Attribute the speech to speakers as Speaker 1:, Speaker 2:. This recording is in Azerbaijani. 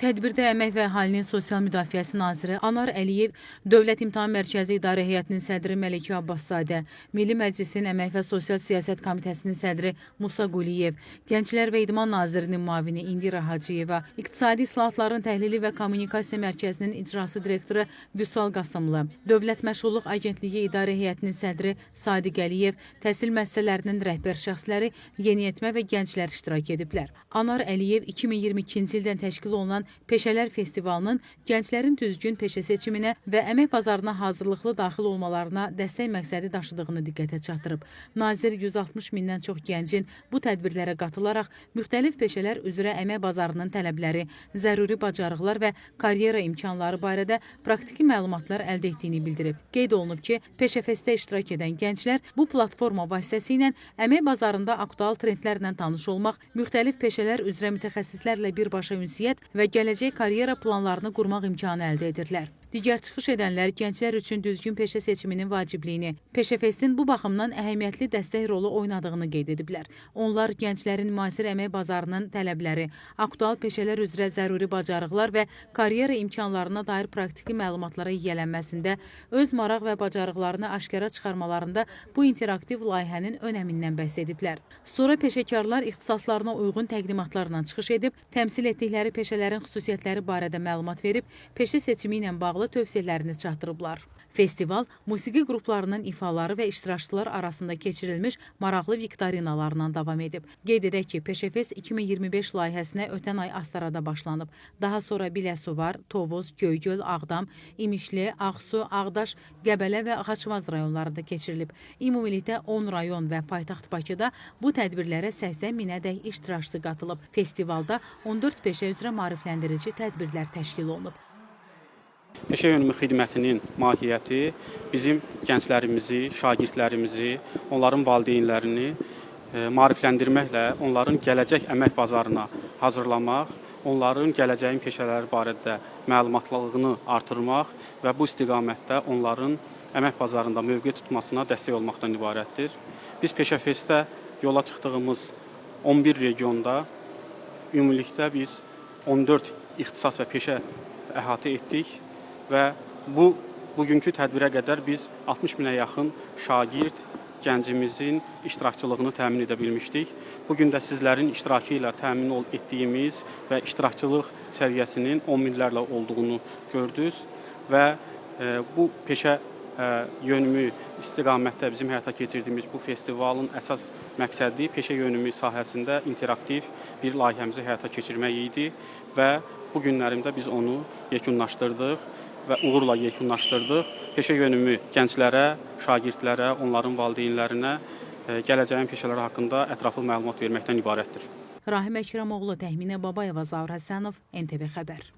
Speaker 1: Tədbirdə Əmək və Əhalinin Sosial Müdafiəsi Naziri Anar Əliyev, Dövlət İmtahan Mərkəzi İdarə Heyətinin sədri Məlikə Abbaszadə, Milli Məclisin Əmək və Sosial Siyasət Komitəsinin sədri Musa Quliyev, Gənclər və İdman Nazirinin müavini Indira Hacıyeva, İqtisadi İslahatların Təhlili və Kommunikasiya Mərkəzinin icrası direktoru Vüsal Qasımlı, Dövlət Məşğulluq Agentliyi İdarə Heyətinin sədri Sadiq Əliyev, təhsil müəssisələrinin rəhbər şəxsləri, yeniyetmə və gənclər iştirak ediblər. Anar Əliyev 2022-ci ildən təşkil olunan Peşələr Festivalının gənclərin düzgün peşə seçiminə və əmək bazarına hazırlıqlı daxil olmalarına dəstək məqsədi daşıdığını diqqətə çatdırıb. Nazir 160 mindən çox gəncin bu tədbirlərə qatılaraq müxtəlif peşələr üzrə əmək bazarının tələbləri, zəruri bacarıqlar və karyera imkanları barədə praktiki məlumatlar əldə etdiyini bildirib. Qeyd olunub ki, Peşəfestdə iştirak edən gənclər bu platforma vasitəsilə əmək bazarında aktual trendlərlə tanış olmaq, müxtəlif peşələr üzrə mütəxəssislərlə birbaşa ünsiyyət və gələcək karyera planlarını qurmaq imkanı əldə edirlər. Digər çıxış edənlər gənclər üçün düzgün peşə seçiminin vacibliyini, Peşəfestin bu baxımdan əhəmiyyətli dəstək rolu oynadığını qeyd ediblər. Onlar gənclərin müasir əmək bazarının tələbləri, aktual peşələr üzrə zəruri bacarıqlar və karyera imkanlarına dair praktiki məlumatlara yiyələnməsində, öz maraq və bacarıqlarını aşkara çıxarmalarında bu interaktiv layihənin önəmindən bəhs ediblər. Sonra peşəkarlar ixtisaslarına uyğun təqdimatlarla çıxış edib, təmsil etdikləri peşələrin xüsusiyyətləri barədə məlumat verib, peşə seçimi ilə bağlı tövsiyələrini çatdırıblar. Festival musiqi qruplarının ifaları və iştirakçılar arasında keçirilmiş maraqlı viktorinalarla davam edib. Qeyd edək ki, Peşəfest 2025 layihəsinə ötən ay Astarada başlanıb. Daha sonra Biləsuvar, Tovuz, Göygöl, Ağdam, İmişli, Ağsu, Ağdaş, Qəbələ və Xaçmaz rayonlarında keçirilib. Ümumilikdə 10 rayon və paytaxt Bakıda bu tədbirlərə 80 minədək iştirakçı qatılıb. Festivalda 14 peşə üzrə maarifləndirici tədbirlər təşkil olunub.
Speaker 2: Peşə yönümü xidmətinin mahiyyəti bizim gənclərimizi, şagirdlərimizi, onların valideynlərini maarifləndirməklə onların gələcək əmək bazarına hazırlamaq, onların gələcəyin peşələri barədə məlumatlılığını artırmaq və bu istiqamətdə onların əmək bazarında mövqe tutmasına dəstək olmaqdan ibarətdir. Biz Peşəfestdə yola çıxdığımız 11 regionda ümumilikdə biz 14 ixtisas və peşə əhatə etdik və bu bugünkü tədbirə qədər biz 60 minə yaxın şagird, gəncimizin iştirakçılığını təmin edə bilmişdik. Bugün də sizlərin iştirakı ilə təmin etdiyimiz və iştirakçılıq səviyyəsinin 10 minlərlə olduğunu gördünüz və bu peşə yönümü istiqamətdə bizim həyata keçirdiyimiz bu festivalın əsas məqsədi peşə yönümü sahəsində interaktiv bir layihəmizi həyata keçirmək idi və bu günlərimdə biz onu yekunlaşdırdıq və uğurla yekunlaşdırdıq. Peşə yönümü gənclərə, şagirdlərə, onların valideynlərinə gələcəyin peşələri haqqında ətraflı məlumat verməkdən ibarətdir.
Speaker 1: Rahim Əkramoğlu, Təxminə Babayeva, Zaur Həsənov, NTV Xəbər.